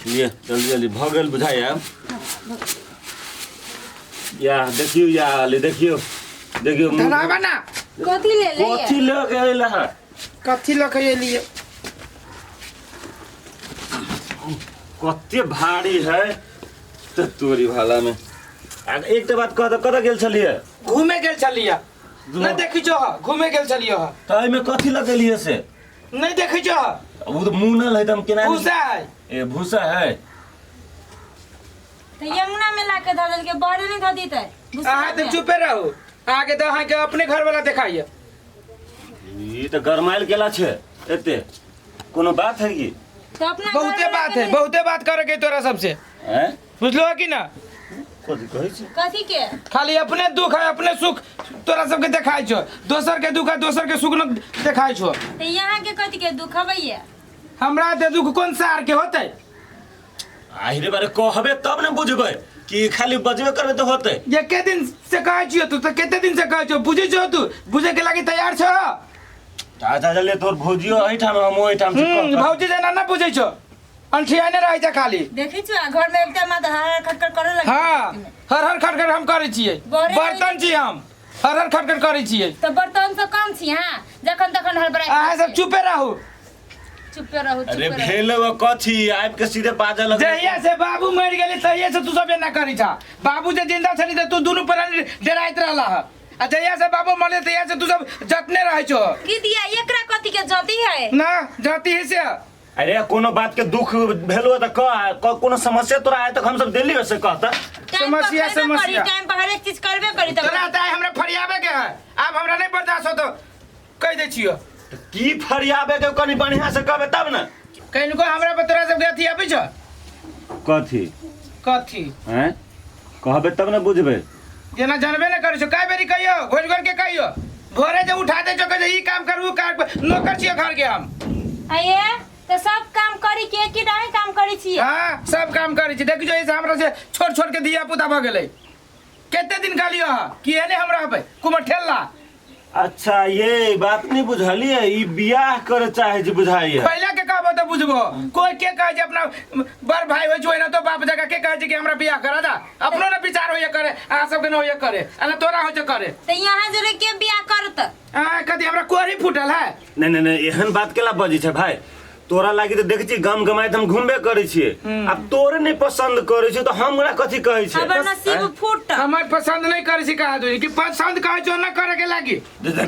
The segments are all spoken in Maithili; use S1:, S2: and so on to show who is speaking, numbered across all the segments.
S1: लिए जल्दी जल्दी भऽ गेल बुझाइया। या देखियौ, या ले देखियौ, देखियौ।
S2: धराबा ना।
S3: कथी ले ले?
S1: कथी लऽ के अयला है?
S2: कथी लऽ के एलियै?
S1: कते भारी है तऽ तोरी भाला में। आ एकटा बात कह तऽ, कतऽ गेल छलियै?
S2: घूमे गेल छलियै। नहि देखै छौ, घूमे गेल छलियै।
S1: तऽ एहिमे कथी लगेलियै से?
S2: नहि देखै छौ?
S1: ओ तऽ मुँह नहि है तऽ हम केना?
S2: भूसा है।
S1: ए, भूसा है।
S3: तऽ यमुना में लाके धऽ देलकै, बड़े नहि धऽ दितै।
S2: अहाँ तऽ चुपे रहू, अहाँके तऽ अहाँके अपने घर वाला देखाइए।
S1: ई तऽ गरमायल केला छै, एते कोनो बात है की?
S3: तऽ अपना
S2: बहुते
S3: घरवाला
S2: बात
S3: के
S2: है, बहुते बात करे के तोरा सबसे।
S1: हैं?
S2: बुझलो कि ना?
S1: कथी कहै छै?
S3: कथी के?
S2: खाली अपने दुख है, अपने सुख तोरा सबके देखाइ छौ, दोसर के दुख है, दोसर के सुख न देखाइ छौ।
S3: तऽ यहाँ के कथी के दुख हबैया?
S2: हमरा ते दुख कोन सार के होतै?
S1: आहिरे बारे, कहबे तब ने बुझबै कि खाली बजबे करबे तऽ होतै?
S2: एके दिन से कहै छियौ तू तऽ कते दिन से कहै छियौ, बुझै छौ तू? बुझे के लागी तैयार छौ?
S1: चाचा चले, तोर भौजियो एहिठाम, हमहूँ एहिठाम छी।
S2: भौजी जेना न बुझै छौ, अंठियाने रहै छै खाली।
S3: देखै छियै, घर में एकटा मात हर हर खटखट करे लगे।
S2: हाँ, हर हर खटखट हम करै छियै।
S3: बड़े।
S2: बर्तन छी हम? हर हर खटखट करै छियै।
S3: तऽ बर्तन से कम छी अहाँ? जखन तखन हड़बड़ाइ।
S2: अहाँ सब चुपे रहू।
S3: चुपे रहू।
S1: अरे
S3: चुपे रहू।
S1: भेल वो कथी, आबि के सीधे बाजऽ लगलै।
S2: जहिया से बाबू मरि गेलै तहिया से तू सब एना करै छा। बाबू जे जिंदा छली तऽ तू दुनू प्राणी डराइत रहला ह, आ जहिया से बाबू मरले तहिया से तू सब जतने रहै छो।
S3: की दिया, एकरा कथी के जति है?
S2: ना जाती है से।
S1: अरे, कोनो बात के दुख भेलो तऽ कह, कोनो समस्या तोरा आय तक हम सब देली से कह तऽ।
S3: टाइम पर
S2: समस्या,
S3: खयबे करी,
S2: समस्या।
S3: टाइम पर हरेक चीज करबे करी तब।
S2: तोरा तऽ आइ हमरा फरियाबे के है, आब हमरा नहि बर्दाश्त होतो, कहि दै छियो।
S1: तऽ की फरियाबे के, कनि बढ़िया से कहबे तब ने।
S2: कनिको हमरा पर तोरा सबके अथी अबै छौ?
S1: कथी?
S2: कथी?
S1: हैं, कहबे तब ने बुझबे।
S2: जेना जानबे ने करै छौ। कए बेरी कहियो, घोरि घोरि के कहियो, भोरे जे उठा दै छौ, कहै छै ई काम कर, ऊ काम कर। नौकर छियै घर के हम?
S3: आये तऽ सब काम करी के की नहीं काम करी छियै?
S2: हाँ, सब काम करै छी। देखियौ, ऐसे हमरा से छोट छोट के धिया पुता भऽ गेलै। कते दिन कहलियो हँ कि एने हम रहबै कुमर ठेला।
S1: अच्छा, ये बात नहीं बुझलिए, ई बियाह करे चाहे छै बुझाइए।
S2: पहले के कहबो तऽ बुझबो। कोई के कहै छै अपना बड़ भाई होइ छै, ओहिना तो बाप जगह के कहै छै कि हमरा बियाह करा दा। अपनो ने विचार होइए करे, अहाँ सबके ने होइए करे, आ ने तोरा होइ छै करे।
S3: तऽ यहाँ जरे के बियाह करत?
S2: अहाँ कथी हमरा कोरी फूटल है?
S1: नहीं नहीं नहीं, एहन बात केला बजै छै भाई? तोरा लागी तऽ देखै छी गम गमाइत हम घुमबे करै छियै, आब तोरे नहि पसन्द करै छै तऽ हमरा कथी कहै छै?
S3: हमर नसीब फूट।
S2: हमर पसंद नहीं करे छी कहा दूरी कि पसंद कहै छौ न करे के लागी।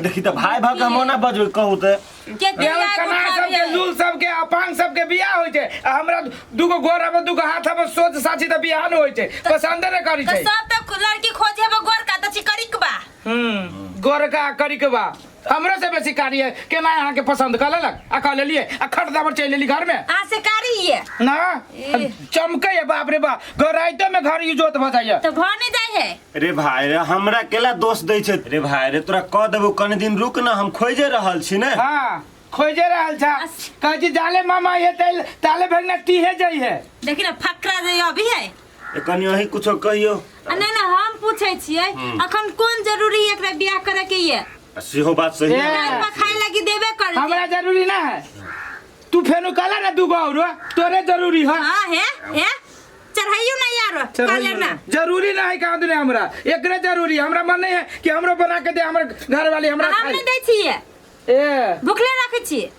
S1: देखी तऽ भाई भाव के हम ओना बजबै, कहू तऽ।
S3: के
S2: बियाह कना सबके, लूल सबके, अपांग सबके बियाह होइ छै, आ हमरा दूगो गोर आबे, दूगो हाथ आबे, सोच साची तऽ बियाह नहि होइ छै, पसंदे नहि करै
S3: तऽ
S2: छै।
S3: सब तऽ लड़की खोजे हेबो गोरका तऽ चिकरिक बा।
S2: गोरका करिक बा, हमरो से बेसी कारी है। केना अहाँके पसंद कऽ लेलक आ कऽ लेलियै आ खट दाबर चलि एली घरमे?
S3: अहाँ से कारी ये।
S2: ना चमकै है, बाप रे बाप, घर राइतो में घर इजोत भऽ जाइए।
S3: तऽ भऽ नहि जाइ है।
S1: रे भाई रे, हमरा केला दोष दै छै रे भाई रे? तोरा कह देबो, कनि दिन रुक ना, हम खोजे रहल छी ने।
S2: हाँ, खोजे रहल छा। कहै छी जाले मामा ये तेल ताले भेगना टीहे जाइ है।
S3: देखी ना फकरा जे अभी है।
S1: ए, कनि अही कुछो कहियौ।
S3: आ नहि नहि, हम पूछै छियै, अखन कोन जरूरी है एकरा बियाह करे के ये?
S1: आ सेहो बात सही
S2: ए।
S1: है।
S3: टाइम पर खाए लागी देबे करे।
S2: हमरा जरूरी ना है, तू फेनु कहला ना दूगो औरो तोरे जरूरी है।
S3: हाँ, हे हे चढ़ाइयो ना यार कहले ना।
S2: जरूरी ना है कहाँ दुनिया, हमरा एकरे जरूरी है। हमरा मन नहीं है कि हमरो बना के दे हमर घर वाली हमरा
S3: हम
S2: खाए।
S3: नहि दै छियै।
S2: ए,
S3: भुखले रखै छियै।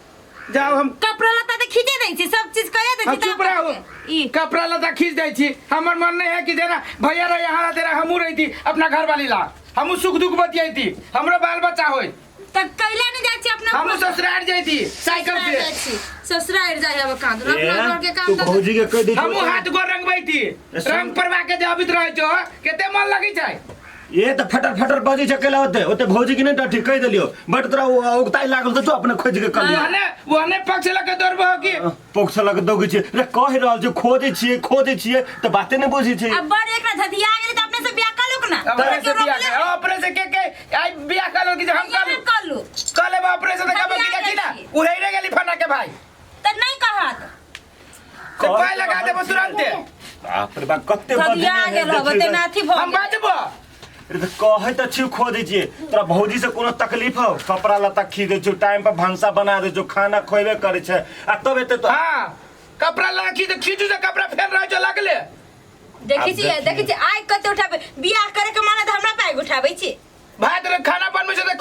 S2: जाओ हम
S3: कपड़ा लत्ता तऽ खींचे दै छी, सब चीज करे दै
S2: हम
S3: छी।
S2: चुप रहू।
S3: ई
S2: कपड़ा लत्ता खींच दै छी, हमर मन नहीं है कि जेना भैया रहे यहाँ तेरा हमहूँ रही अपना घर वाली ला, हमहूँ सुख दुख बतियैती, हमरो बाल बच्चा होई।
S3: तऽ कैला नहि जाइ छी अपना?
S2: हमहूँ ससुराल जैती साइकिल
S3: ससुराल
S2: से।
S3: जाइ छी, ससुराल जाइ हब कहाँ दूर, अपना
S1: ए,
S3: घर के काम
S1: तू
S3: तऽ
S1: भौजी के कह दी।
S2: हमहूँ हाथ गोर रंगबैती, रंग परवा के जे अबैत रहै छौ, कते मन लगै छै।
S1: ये तऽ फटर फटर बजै छै केला, ओते ओते भौजी के नहि डठी कहि देलियौ, बट तोरा ओ औगताइ लागल तऽ तू अपने खोजि के कर लियौ।
S2: ओहने ओहने पक्ष लऽ के दौड़बहो कि?
S1: पोख लग दौगै छियै रे, कहि रहल छियै खोजै छियै खोजै छियै तऽ बाते नहि बुझै छै।
S3: अब बड़ एकरा झधिया गेलै तऽ अपने से बियाह कर लूक ना।
S2: अपने से बियाह कर, अपने से के के आई बियाह कर लो कि जे हम कर लू?
S3: कर लू।
S2: कर लेब अपने से तऽ कहबो कि देखी ना उड़ैरे गेली फना के भाई।
S3: तऽ नहि कहत।
S2: से पाइ लगा देबो तुरन्ते।
S1: बाप रे बाप, कते
S3: झधिया
S1: बजने
S3: गेल हब
S1: देखियौ।
S3: तेना अथी भऽ
S2: हम
S3: गेलै।
S2: बाजबो।
S1: अरे तऽ कहै तऽ छियौ खोजै छियै, तोरा भौजी से कोनो तकलीफ हौ? कपड़ा लत्ता खींच दै छियौ, टाइम पर भनसा बना दै छियौ, खाना खोएबे करै छै, आ तब एते तो
S2: हाँ, कपड़ा ला खींच खींचू से कपड़ा फेर रहे छो लगले।
S3: देखै
S1: आब
S3: छी
S1: देखियौ।
S3: देखै छी आइ कते उठाबै बियाह करे के माने तऽ हमरा पाइ उठाबै छी।
S2: भाय तोरे खाना बनबै छै तऽ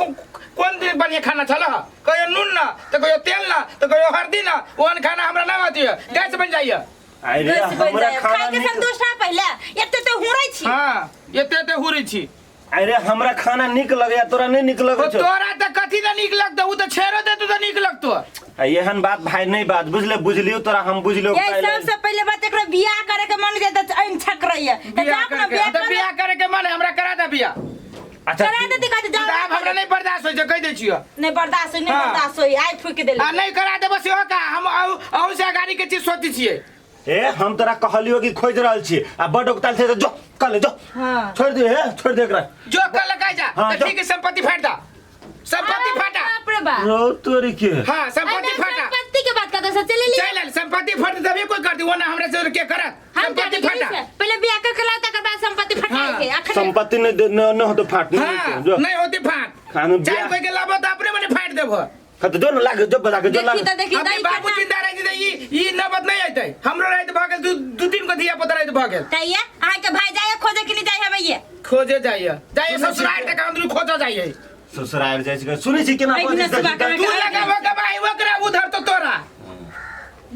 S2: कोन दिन बढ़िया खाना छल ह? कहियो नून ना तऽ कहियो तेल ना तऽ कहियो हल्दी ना, ओहन खाना हमरा ना आती है, गैस बन जाइए।
S1: अरे
S3: गैस बनि
S1: हमरा
S3: जाइए।
S1: खाना
S3: खाय के
S1: नीक
S3: संतुष्ट है पहिले एते ते हुरै छी।
S2: हाँ एते एते हुरै छी।
S1: अरे हमरा खाना नीक लगैया, तोरा नहीं नीक लगै छौ?
S2: तोरा तऽ कथी ना नीक लगतौ, उ तऽ छेड़ो देतौ तऽ नीक लगतौ।
S1: आ एहन बात भाई नहीं बात बुझले, बुझलियो तोरा हम बुझलियो।
S3: ये सबसे पहिले बात एकरा बियाह करे के मन जे तऽ ऐन छकरैया तऽ
S2: बियाह
S3: जा अपना
S2: करके
S3: बियाह
S2: तऽ
S3: कर
S2: बियाह करे के मन है, हमरा करा दे बियाह।
S1: अच्छा
S3: करा दे दिखा दे
S2: तऽ
S3: जाओ।
S2: आब हमरा नहीं बर्दाश्त होइ छै, कहि दै छियौ।
S3: नहीं बर्दाश्त होई, नहीं
S2: हाँ।
S3: बर्दाश्त होई आइ फूक देले।
S2: आ नहीं करा देबो सेहो का हम अहू अहू से अगाड़ी के चीज सोचै छियै।
S1: ए हम तोरा कहलियो कि खोज रहल छी आ बड उकताल छै तऽ जो कल जो।
S3: हाँ।
S1: छोड़ दे हे, छोड़ दे एकरा।
S2: जो कल लगा जा।
S1: हाँ,
S2: तऽ
S1: जो।
S2: ठीक है, संपत्ति फाट दा, संपत्ति फाटा।
S3: बाप रे बाप।
S1: रो तोरी के।
S2: हाँ संपत्ति
S3: अरे
S2: फाटा।
S3: संपत्ति के बात करते से चले ली।
S2: चल आयल, संपत्ति फट तभी कोई कर दी, वो ना हमरा से के करत।
S3: हम
S2: संपत्ति
S3: जाने
S2: फाटा
S3: से पहले बियाह कर के लाओ तकर बाद संपत्ति फटाई
S2: हाँ।
S3: के अखन
S1: संपत्ति नहीं दे न न होतो फाट नहीं
S2: हाँ
S1: होतो, जो।
S2: नहीं होती फाट।
S1: खानो
S2: चाहे
S1: बियाह
S2: कोई के लाबो तो अपने मने फाट देबो।
S1: हाँ तो जो न लाग जो बजा के जो
S3: देखी
S1: लाग।
S3: त देखी
S2: अभी
S3: दाई
S2: बाबू
S3: केना
S2: जिंदा रह जेतै, ई नौबत नहीं अयतै, हमरो रहत भऽ गेल, दू दू तीन गो धिया पुता रहत भऽ गेल।
S3: तैया अहाँ के भाई जाए खोजे कि नहीं जाए हवे ये
S2: खोजे जाइए जाइए ससुराल तक हम खोजो जाइए।
S1: ससुराल जाइ छै सुनै छी केना
S3: एक
S1: बजै
S3: मिनट
S1: छै?
S3: सुबह के-
S2: तू लगाबो गवाही ओकरा उधर तो तोरा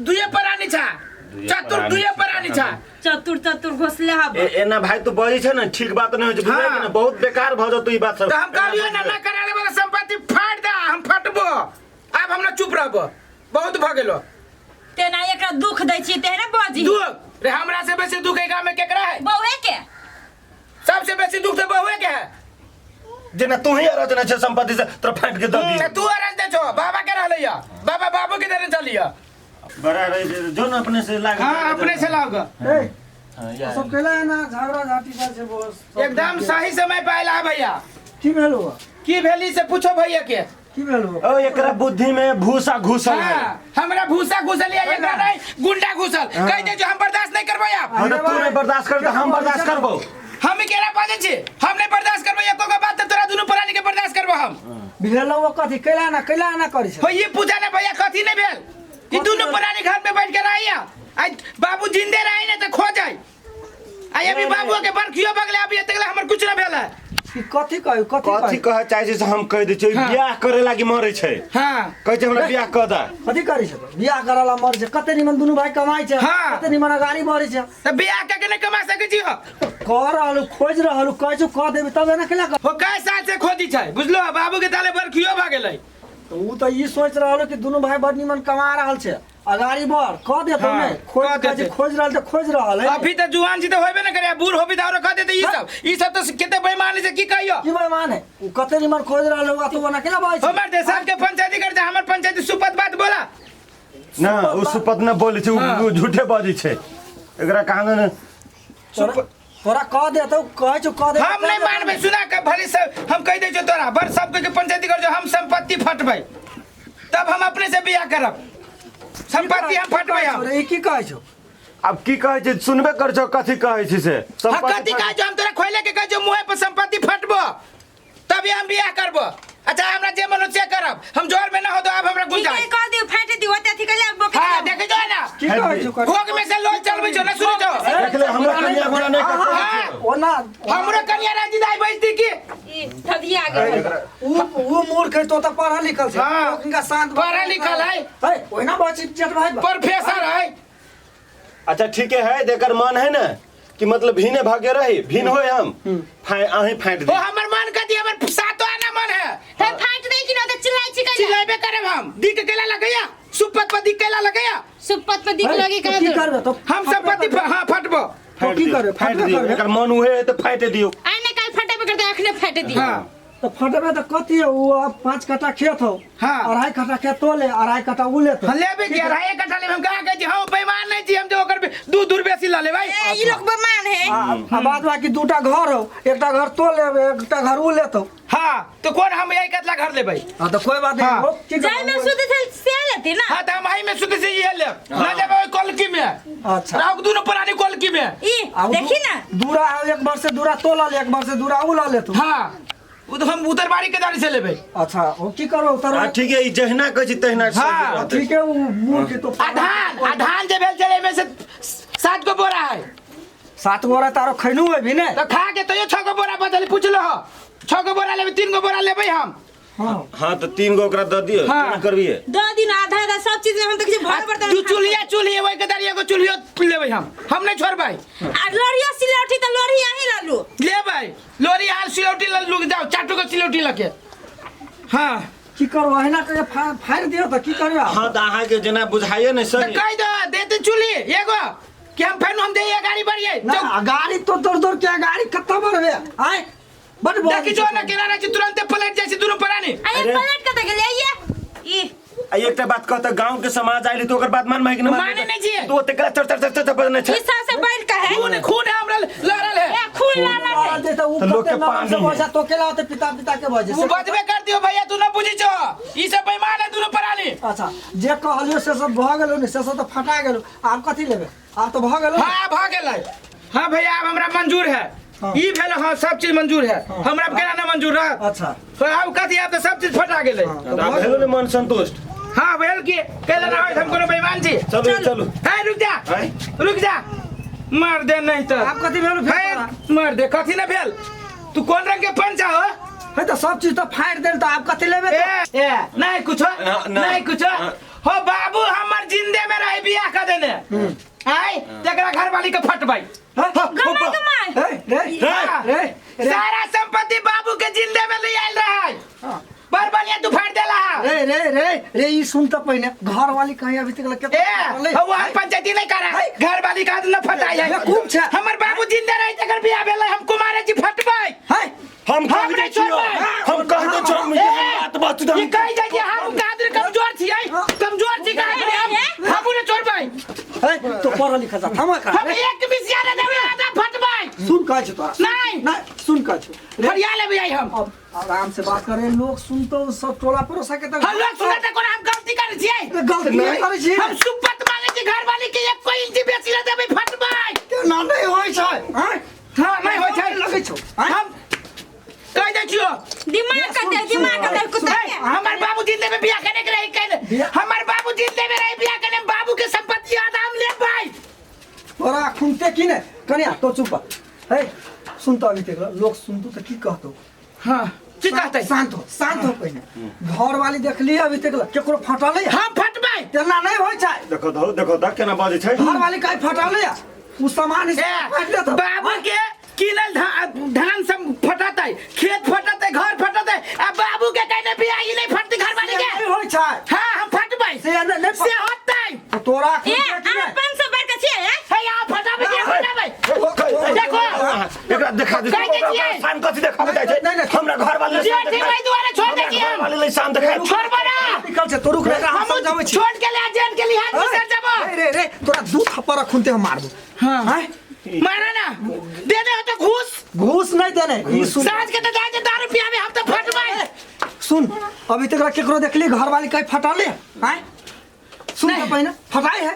S2: दुए प्राणी छा,
S1: दुइये
S2: चतुर
S1: प्राणी
S2: दुए
S1: छा।
S2: प्राणी छा।
S3: चतुर चतुर घोसले हब।
S1: ए एना भाई तू बजै छै ने ठीक बात नहीं होइ छै बुझलियै
S2: हाँ।
S1: कि ने? बहुत बेकार भऽ जेतौ ई बात सब।
S2: तो हम कहलियो ना ना कराले वाला संपत्ति फाट दा, हम फटबो, आब हम ना चुप रहबो, बहुत भऽ गेलो।
S3: तेना एकरा दुख दै छी तेना बजी।
S2: दुख रे हमरा से बेसी दुख एहि गाँव में केकरा है?
S3: बहुए के।
S2: सबसे बेसी दुख तो बहुए के है।
S1: जेना तू ही अरज नहि छै संपत्ति से तोरा फाटि के दऽ दी।
S2: तू अरज दे छो बाबा के रहलै बाबा बाबू के देने चलिया।
S1: बड़ा रहे छै, जो न अपने से लाग।
S2: हाँ अपने से लाओगा।
S4: ए
S1: हाँ, या।
S4: सब केला है ना झगड़ा झाटी पर छै बस सब।
S2: एकदम सही समय पे आयल है भैया।
S4: की भेल हुआ?
S2: की भेली से पूछो भैया के।
S4: की भेल हुआ?
S1: ओ एकरा बुद्धि में भूसा घुसल है।
S2: हाँ, हमरा भूसा घुसल या एकरा नहीं गुंडा घुसल। कह दे जो हम बर्दाश्त नहीं करबै आप।
S1: हाँ, तो तू नहीं बर्दाश्त कर तो हम बर्दाश्त करबो।
S2: हम केना बाजै छी? हम नहीं बर्दाश्त करबै एको गो बात त तोरा दुनू प्राणी के बर्दाश्त करबो हम।
S4: भेल हुआ कथी कैला ना कैला ना करी छै?
S2: हो ये पूछा ना भैया कथी नहीं भेल? ई दुनू प्राणी घर में बैठ के रहिया। आई बाबू जिंदे रही ना त खो जाई। आई अभी बाबू के बरखियो बगले अभी एते हमर कुछ ना भेल है।
S4: ई कथी कहू कथी
S1: कथी
S4: कहू?
S1: कहे चाहे छै से हम कहि दै छियै।
S2: हाँ।
S1: बियाह करे लागी मरै छै।
S2: हाँ।
S1: कहै छै हमरा बियाह कऽ दे।
S4: कथी करी छै? बियाह करला मरै छै, कते निमन दुनू भाई कमाइ छै।
S2: हाँ।
S4: कते निमन गाड़ी मरै छै।
S2: त बियाह के के नहीं कमा सकै छी हो?
S4: कह रहल खोज रहल कहै छौ कह देबी तब एना केला
S2: हो कै साल से खोजी छै बुझलो? बाबू के ताले बरखियो भ गेलै।
S4: त ऊ त ई सोच रहल कि दुनू भाई बड़ निमन कमा रहल छै अगाड़ी बढ़ कह देतौ
S2: हाँ,
S4: ने खोज
S2: कह
S4: कहै छै
S2: देतै।
S4: खोज रहल त खोज रहल है।
S2: अभी त जुआन छी त होबे न करे, बूढ़ होबी त औरो कह देतै ई सब। ई सब त केते बेईमानी से की कहियो?
S4: की बेईमान है? ऊ कते निमन खोज रहल है तू ओना केला बाजै छै?
S2: हमर देश के पंचायती कर दे, हमर पंचायती सुपत बात बोला
S1: ना उ सुपत न बोलै छै,
S2: हाँ।
S1: उ झूठे बाजै छै। एकरा कहाँ ने
S4: तोरा कह देतौ कहै छौ कह देतौ।
S2: हम नहीं मानबै सुना के भली सब हम कहि दै छियौ तोरा बड़ सब के पंचायती कर जो हम संपत्ति फटबै तब हम अपने से बियाह करब। संपत्ति हम फटबै हम।
S4: रे, ई की कहै छौ?
S1: अब की कहै छै सुनबे कर छौ कथी कहै छै से।
S2: हाँ, कथी कहै छौ? हम तोरा खोले के कहै छौ मुँहे पर संपत्ति फटबो तभी हम बियाह करबो। अच्छा हमरा जे मन हो से करब, हम जोर में ना हो तो अब हमरा
S3: ठीक है
S2: गुंजाइश।
S3: कह दियो फाट दियो ओते अथी कइले बोके।
S2: हाँ देखे जो ना
S4: की कहै छौ?
S2: भोग में से लोल चलबै छौ ना सुनै छौ?
S1: देख ले हमरा कन्या गोरा नहीं कर।
S2: हाँ।
S4: ओना
S2: हमरो कन्या राजी दाई बैसती की
S3: ई थदिया गेल।
S4: ऊ मूर्ख है तो त पढ़ल लिखल छै।
S2: हाँ।
S4: ओकरा शांत
S2: पढ़ल लिखल है।
S4: है ओहिना बची जेठ भाई
S2: प्रोफेसर है।
S1: अच्छा ठीक है जेकर मन है ना कि मतलब भीने भागे रही भीन होए हम अहीं फाँटि
S2: ओ
S1: दी।
S2: हमर मन कथी हमर सातो आना मन है।
S3: त फाट दे कि न त चिल्लाई छी कैला?
S2: चिल्लाबे करब हम। दिक केला लगैया सुपत पर दिक केला लगैया।
S3: सुपत पर दिक लगी
S4: तो
S3: का
S4: की करबे तो?
S2: हम संपत्ति हाँ फटबो।
S4: तो की करबे?
S1: फाटि
S4: फटबे
S1: दियौ
S4: करबे।
S1: एकर मन उहे है तऽ फाटि दियौ।
S3: आइ ने काल फटेबे करते अखने फाट दी।
S2: हाँ
S4: तो फटबे तो कथी है? ऊ अब 5 कट्ठा खेत हो।
S2: हाँ।
S4: 2.5 कट्ठा खेत तो ले 2.5 कट्ठा ऊ लेतो।
S2: हम लेबे की 2.5 कट्ठा लेबे हम कहाँ कहै छी हम बेईमान नहीं छी हम जो ओकर दू दूर बेसी ल लेबै।
S3: ए ई लोग बेईमान है।
S4: आ बाद बाकी दूटा घर हो, एकटा घर तो लेबे एकटा घर ऊ लेतो।
S2: हाँ तो कौन हम यही कतला घर लेबै?
S4: हाँ तो कोई बात नहीं।
S2: हाँ।
S4: हो, की
S3: जाय में
S4: करबै?
S3: सुते छल से लेती ना।
S2: हाँ तो हम आई में सुते से ये लेब ना लेबै ओइ कोलकी में।
S4: अच्छा।
S2: राख दुनू प्राणी कोलकी में।
S3: ई
S4: आ ऊ
S3: देखी ना
S4: दूरा एक बार से दूरा तो ल ले एक बार से दूरा ऊ ल लेतो।
S2: हाँ उ तो हम उतरबाड़ी के दारी से लेबै।
S4: अच्छा ओ की करो उतर।
S1: हां ठीक है, ई जहिना कहै छी तहिना सही
S2: हाँ,
S1: रहतै।
S4: ठीक है, उ मुँह के तो
S2: आ धान, आ धान जे भेल छलै एहिमे से 7 गो बोरा है।
S4: 7 बोरा तारो खैनू है भी ने।
S2: तो खा के तैयो 6 गो बोरा बचल, पूछ लो, 6 गो बोरा लेबै, 3 गो बोरा लेबै हम।
S4: हाँ
S1: हां तो 3 गो ओकरा दऽ दियौ।
S2: हाँ।
S1: केना करबियै?
S3: 2 दिन आधा आधा सब चीज हम देखै छी भर बर्तन।
S2: दू चूल्हिया चूल्ही ओहि के दारी एगो चूल्हियो लेबै हम हम नहीं छोड़बै।
S3: आ लोरियो सिलौटी त लोरी अहीं ललू।
S2: लेबै लोरी आर सिलौटी ल लुक जाओ, चाटू के सिलौटी लके। हाँ
S4: की करो अहिना के फाड़ दियो त की करबे?
S1: हां त अहाँ के जेना बुझाइए ने
S2: तो
S1: सही।
S2: कह दो देते चूल्ही एगो कि हम फेन हम दे गाड़ी बढ़िए
S4: ना गाड़ी तो दौड़ दौड़ के गाड़ी कत्ता बढ़बे आय बड बोल।
S2: देखी जो ना केना रहै छै, तुरंते पलट जाइ छै दुनू प्राणी।
S3: अरे पलट के त गेलै ये ई।
S1: आ एकटा बात कहत, गांव के समाज आइले तो ओकर बात मान माइक न
S2: माने नहीं छियै।
S1: तो ओते कला चर चर चर चर बजने छै।
S3: ई सबसे बढ़ के है
S2: खून खून हमरा लड़ल है।
S3: ए खून लड़ल है।
S4: दे त उ
S1: तो लोग के
S4: कते नाम से
S1: पानी है।
S4: बजा तो केला होते पिता पिता के बजे
S2: उ बजबे कर दियो भैया, तू न बुझी छो, ई सब बेईमान है दुनू प्राणी।
S4: अच्छा जे कहलियो से सब भ गेलो ने, से सब त फटा गेलो, आब कथी लेबे? आब तो भ गेलो।
S2: हाँ भ गेलै। हाँ भैया अब हमरा मंजूर है।
S4: हाँ।
S2: ई भेल, हाँ सब चीज मंजूर है।
S4: हाँ।
S2: हमरा केना ना मंजूर रह?
S4: अच्छा
S2: तो आब कथी, आब तो सब चीज फटा गेलै।
S4: हाँ।
S1: तो आब भेलो ने मन संतुष्ट?
S2: हाँ भेल की कैला ना होय, हम कोनो बेईमान छी?
S1: चलू चलू।
S2: है रुक जा,
S1: आँय?
S2: रुक जा, मार दे नहीं तो।
S4: आब कथी भेल फेर
S2: है,
S4: तोरा?
S2: मार दे कथी ना भेल? तू कोन रंग के पंच हो?
S4: है त सब चीज त फाड़ देल, त आब कथी लेबे?
S2: ए ए नहीं कुछो,
S1: ना, ना।
S2: नहीं कुछो।
S1: हाँ।
S2: हो बाबू हमर जिंदे में रहे बियाह कर देने आय, तकरा घरवाली के फटबै।
S3: गमाय गमाय।
S4: रे रे रे रे
S2: सारा संपत्ति बाबू के जिंदे में ले आयल रहे।
S4: हाँ।
S2: बड़ बढ़िया तू फाड़ देला।
S4: रे रे रे रे ई सुन त पहिने घर वाली कहीं अभी तक के
S2: ए हो पंचायती नहीं करा, घर वाली का न फटाई है।
S4: बेवकूफ छै।
S2: हमर बाबू जिंदे रहे तकर बियाह भेलै, हम कुमारे जी फटबै।
S4: है
S1: हम कह
S2: हम
S1: दे
S2: नहीं
S1: छियो,
S2: छोड़बै।
S1: हम कह दे छियो, हम
S2: ए,
S1: बात बात तो
S2: ई कहि जाइ छै हम कादर कमजोर छियै, कमजोर छी कादर हम हमहु ने छोड़बै।
S4: है तो पढ़ लिख जा थमा का।
S2: हम एक मिसिया ने देबै, आधा फटबै।
S4: सुन कहै छौ तोरा।
S2: नहीं।
S4: नहीं सुन कहै छौ। रे,
S2: फरिया लेबै आइ हम।
S4: अब आराम से बात करे, लोग सुनतो सब टोला पड़ोसा के त
S2: हम लोग सुनते कोना हम गलती करै छियै?
S4: गलती नहीं करै छी।
S2: हम सुपत मांगे छी घरवाली के एक कोई इंची बेसी न देबै, फटबै।
S4: ना नहीं होय छै। हां
S2: हां नहीं होय छै।
S4: लगै छौ। आँय?
S2: हम कह दै छियो।
S3: दिमाग कते, दिमाग कते कुत्ता के।
S2: हमर बाबू जिंदे में बियाह करे के रही कह दे।
S4: बियाह-
S2: हमर बाबू जिंदे में रही बियाह करे, बाबू के संपत्ति आधा हम लेबै।
S4: तोरा खुनते की ने कनिया तो चुप बा। हे सुन त अभी तक लोग सुनतू त की कहतो?
S2: हां की कहतै?
S4: शांत हो, शांत हो पहिने। घर वाली देखली अभी तक केकरो फटले?
S2: हम फटबै।
S4: तेना नहीं होय छै।
S1: देखो दो, देखो द केना बाजै छै।
S4: घर वाली काहे फटले? उ सामान
S2: ए,
S4: फाटि देतौ।
S2: बाबू के किनल धान सब फटतै, खेत फटतै, घर फटतै, आ बाबू के कहने बियाह ई नहीं फटतै घरवाली के।
S4: से नहीं होय छै।
S2: हां हम फटबै।
S4: से नहीं, नहीं
S2: से होतै।
S4: तो तोरा
S3: ए
S4: खुनते की ने?
S3: अहाँ पाँच सौ बढ़ के छियै?
S2: हे यहाँ फटाबै के फटाबै। देखो।
S1: एकरा देखा दे।
S2: कहि दै छियै।
S1: शान कथी देखाबै जाइ छै?
S4: नहीं, नहीं।
S1: हमरा घर वाले
S2: जे ठीक ओहि दुआरे छोड़ दै छियै हम।
S1: वाले ले शान देखा।
S2: छोड़बै ना।
S4: निकल छै, तो रुक रे, हम
S2: हम
S4: समझाबै छी।
S2: छोड़ के ले जेन के लिहाज बिसर जाबो।
S4: रे रे रे तोरा दू थप्पड़ खुनते हम मारबो।
S2: हां
S4: हैं?
S2: मारा ना, दे दे तो घूस।
S4: घूस नहीं देने। ई सुन,
S2: साँझ के तो जाय के दारू पियाबे, हम तो फटबै।
S4: सुन अभी तक केकरो देखली घर वाली कहीं फटले? हैं सुन
S2: नहीं।
S4: त पहिने फटाई है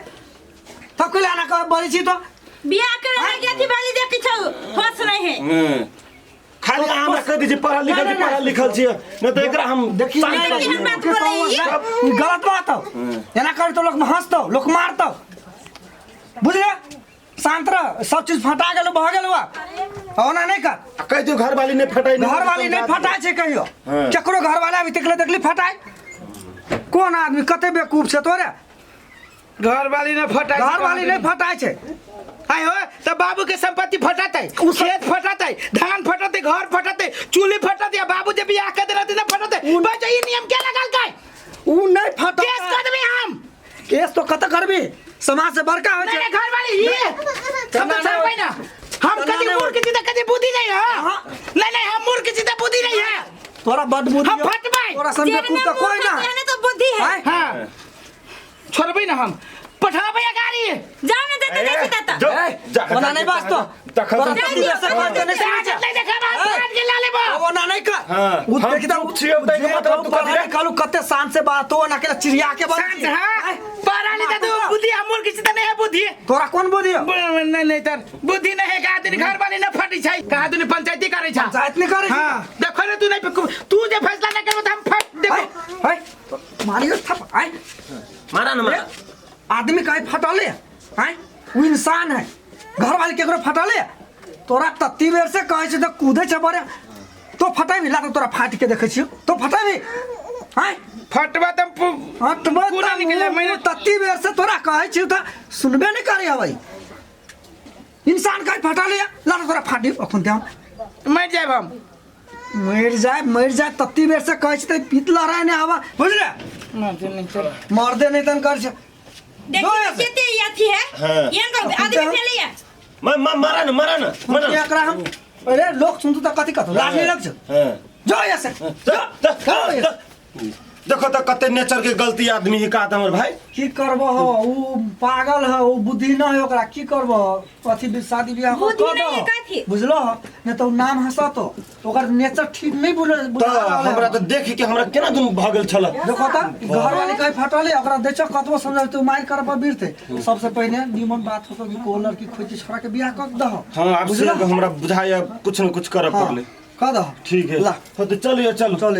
S4: तब के लाना कह बोली छी तो
S3: बियाह करे लगी अथी वाली देखी छौ होश नहीं है।
S1: खाली अहाँ हमरा कह दै छी पढ़ल लिखल छी, पढ़ल लिखल छियै, नहि तऽ एकरा हम
S4: देखी
S1: शान
S4: नहीं,
S1: करै
S3: देखी
S1: छियै।
S3: हम बात बोलै
S4: ई गलत बात हो। एना कर तो लोग हंसतो, लोग मारतो, बुझले? शांत रह, सब चीज फटा गेलो भ गेलो ओना नहीं कर।
S1: आ कहि दियौ घरवाली नहि फटाइ।
S4: घर वाली नहीं फटाइ छै कहियो।
S1: हाँ।
S4: केकरो घर वाला अभी तक देखली फटाइ? कोन आदमी कते बेवकूफ छै तोरे?
S2: घरवाली ने फटाइ।
S4: घर वाली नहीं फटाइ छै।
S2: आय हो त बाबू के संपत्ति फटतै, खेत फटतै, धान फटतै, घर फटतै, चूल्ही फटतै, आ बाबू जे बियाह कर देलकै त फटतै। बस ई नियम के लगलकै?
S4: उ नहीं फटतै।
S2: केस कर देबै हम।
S4: केस तो कत करबी, समाज से बड़का होइ
S2: नहीं
S4: छै।
S2: नहीं घरवाली ई हम तो छोड़बै ना। हम
S4: ना,
S2: कभी
S4: नहीं।
S2: मूर्ख छी त कभी बुद्धि नहीं है।
S4: हाँ।
S2: नहीं नहीं हम मूर्ख छी त बुद्धि नहीं है।
S4: तोरा बड बुद्धि
S2: हम
S4: हो।
S2: फटबै।
S4: तोरा सन
S3: जेहने
S4: बेवकूफ त कोई
S3: मूर्ख
S4: ना।
S3: तेहने तो बुद्धि है।
S4: आँय?
S2: हां छोड़बै ना हम, पठाबै गाड़ी।
S3: जाओ ना जते जाइ छी तत।
S1: जो जा
S4: ओना नहीं बाजतो।
S1: तखन
S4: तोरा तत्ती बेर से कहै छियौ, नहीं सुनै छै।
S2: नहीं देखा बात काट के ला लेबो।
S4: ओना नहीं कर।
S1: हाँ,
S4: उ
S1: हम
S4: देखी त
S1: चुप छियौ, ताहि के
S4: जे
S1: मतलब तू
S4: कहू
S1: कथी रे?
S4: कहलू कते शान से बात हो ना के चिड़िया के बात।
S2: शांत हां पराली त तू बुद्धि हमर किसी त नहीं है बुद्धि।
S4: तोरा कोन बुद्धि हो?
S2: नहीं नहीं तर बुद्धि नहीं है का दिन घर वाले न फटी छै का दिन पंचायती करे छै।
S4: पंचायत नहीं करे।
S2: हां देखो ने तू नहीं तू जे फैसला नहीं करबो त हम फट देखो।
S4: हाय मारियो थप आय
S1: मारा न मारा।
S4: आदमी काहे फटले आय? उ इंसान है, घर वाले केकरो फटले? तोरा तत्ती बेर से कहै छै त कूदै छै बड़े। तो फटाबी ला त तोरा फाट के देखै छियौ, तो फटाबी आय।
S2: फटबा त
S4: फटबा
S2: पूरा निकले मैंने
S4: तत्ती बेर से तोरा कहै छियौ त सुनबे नहीं करे हबै। इंसान काहे फटले? ला त तोरा फाटी अखन ध्यान
S2: मर जाब हम।
S4: मर जाए मर जाए तत्ती बेर से कहै छै त पीत लहराय नै आवा, बुझले? मर्दे नहीं तन कर छै।
S3: देखिए केते अथी है एहन आदमी भेलै है।
S1: मारा न मारा न मारा न।
S4: एकरा हम अरे लोग सुनतु त कथि कहतौ, लाज नहीं लग छौ?
S1: हां
S4: जो यहाँ से
S1: जो। देखो त कते नेचर के गलती आदमी ही कहत हमर भाई।
S4: की करबो हो, उ पागल है, उ बुद्धि न है ओकरा, की करबो? अथी शादी बियाह
S3: बुद्धि नहीं है कथी
S4: बुझलो हो? नहीं त उ नाम हंसतो, ओकर नेचर ठीक नहीं बुझल।
S1: त हमरा त देख के हमरा केना दुन भऽ गेल छल।
S4: देखो त घर वाले कहीं फटले ओकरा देखो कतबो समझाबे तू मार कर पर बीरते। सबसे पहले निमन बात होतो कि को लड़की खोजी छोरा के बियाह कर दहो।
S1: हां अब से हमरा बुझाया कुछ न कुछ करब पड़ले।
S4: कह दहो
S1: ठीक है।
S4: ला
S1: हां त चलिए चलो।
S4: चल।